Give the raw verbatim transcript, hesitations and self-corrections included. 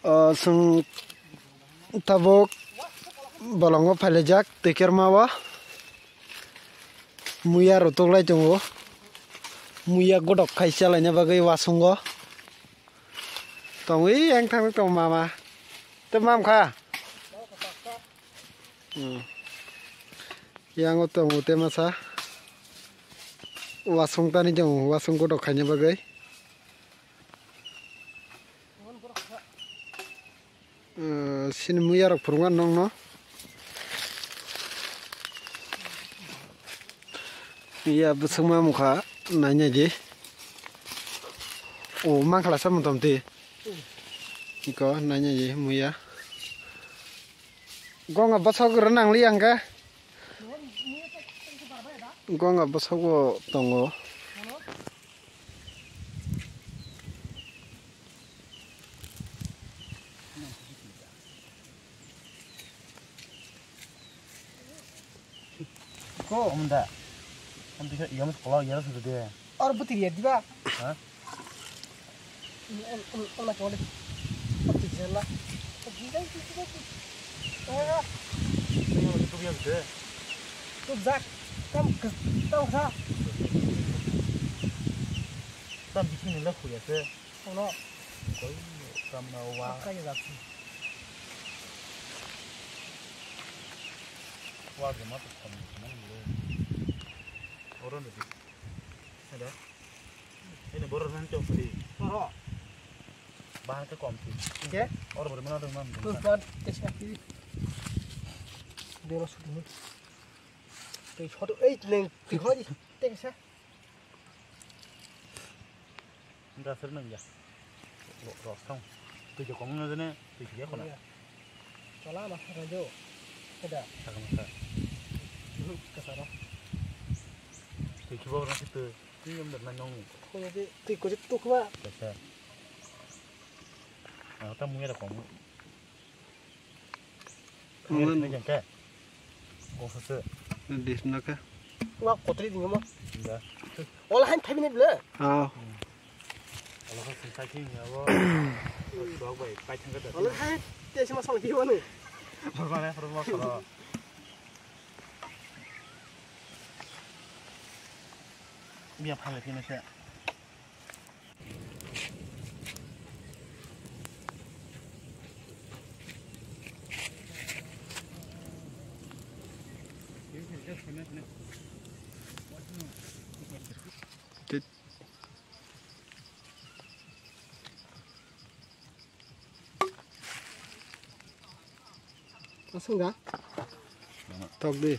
O, chwng tabuk bolongo phailaijak twikerma o. Muya rw tuklai tongo. Muya godok khai chalaina bagwi wasungo. Tongwi yang thangwi tong mama. Tei mam kha? Hmm. Yang o tongo tei masa. Wasung tani tongo, wasung godok khaina bagwi. Eh, sini muya rok phurungma nongno. Ya bwswkma mukha nainai di. O mankhala sa motom ti. Iko nainai di muya. Gonga bwsok rw nang li ang khe. Gonga bwsok bo tongo. Ko amda. Amda yam kola yara sudu de. Or butir ya diba? Ha? Ona kole. Butir jela. Tu jak. Tam tam sa. Tam bikin nila khuya se. Ono. Koi tam na wa. Kaya jak. Wa de ma to tam na le. Oro ne. Ada. Ini borok nan chok sri. Oro. Bahan ke kom sri. Oke. Oro beri mana dong mam. Terus kan tes kaki. Dia masuk dulu. Tei photo ei neng tei hoi tei sa. Enggak sering nang ya. Rosong. Tei jokong na jene tei ya kona. Chola ma sa jo. Keda. Sakam sa. Dulu kasara. Tei kibo na situ. Tei yang dah nanyong. Kau jadi tei kau jadi tu kau. Kesa. Ang ta muya da kong. Nang nai jang khe. Kok sase. Dis na khe. Wa kotri ding mo. Da. Ola han thabi ne ble. Ah. Ola ha sing sai king ya wo. Dog bai pai thang ka da. Ola han te sima song ki wanu. Phor ma phor ma phor. Bia phale phine se. Asung da? Tok di.